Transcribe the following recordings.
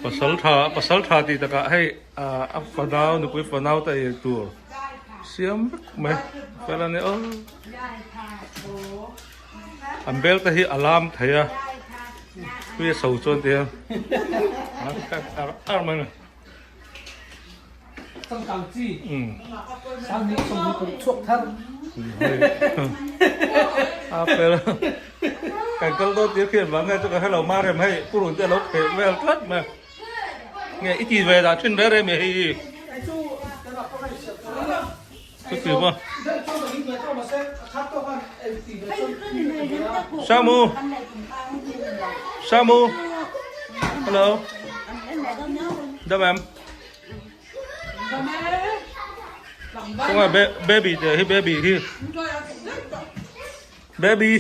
Pasal tha pasal tha tih takah hei a fanau nupui fanau te ei tur siam vek mai fel a ni aw an bel te hi a lam thei a tui a so chuan ti hian ar ar mai a ni. Changkang chi sang ni sawm ni paruk chhuak thar. A fel kan kal dawn tir khian vang nge chu ka hrelo Mariam hei purun te a lo pheh vel tlat mai nge i ti ve dah thin reng reng mai hei hi chuti maw Samu Samu hello dam em Khawngaih be baby te hi baby hi baby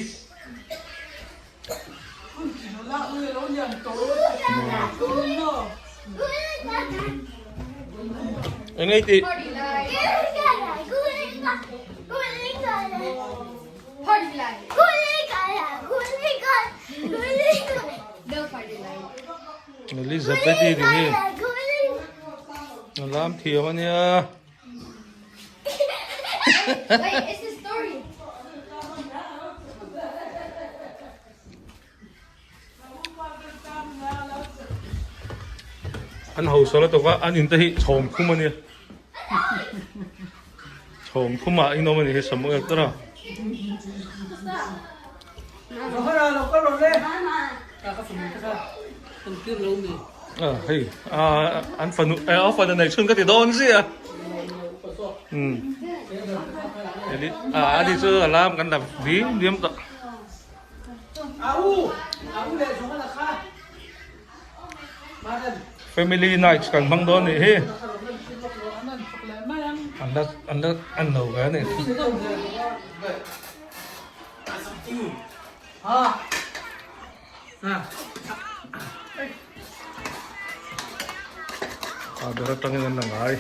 Eng ei tih Elizabeth-i tih hi a lam thiam a nia. An hausa lutuk a, an in te hi chhawm khum a nia. Chhawm khumah in awm a nih hi Samuel tawrh a. Hei an fanu a fanu nei chhun ka ti dawn zia um a ni chu a lam kan la ding diam tawh. Family night kan hmang dawn nih hi an la an la an lo ve a ni. A ber atangin an la ngai.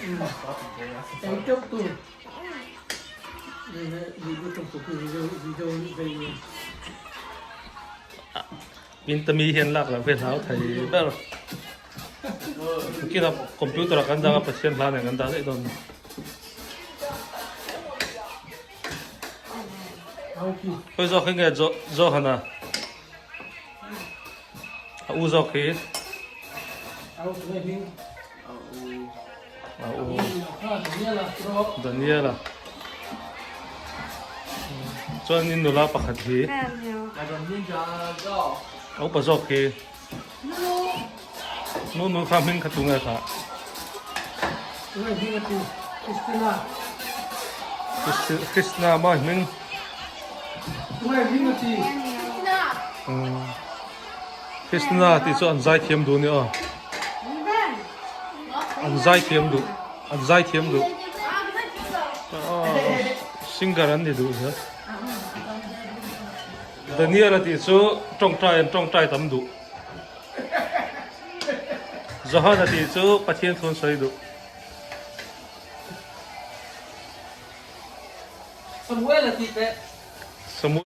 Pintami hian lak loh hi a hlau thei ber. Kina computer ah kan dang a Pathian hla nen kan dah daih dawn. Khawi zawk hi nge Johana? A u zawk hi? A u. Daniela. Chuan in nula pakhat hi? A upa zawk hi? Nu nu kha hming kha tu nge kha? Krishna maw hming? Krishna tih chu an zaithiam duh a ni aw. An zaithiam duh. An zaithiam duh. Singer an ni duh zel. Daniel a tih chu tawngtai an tawngtai tam duh. Johan a tih chu Pathian thu an sawi duh. Samuel a tih teh.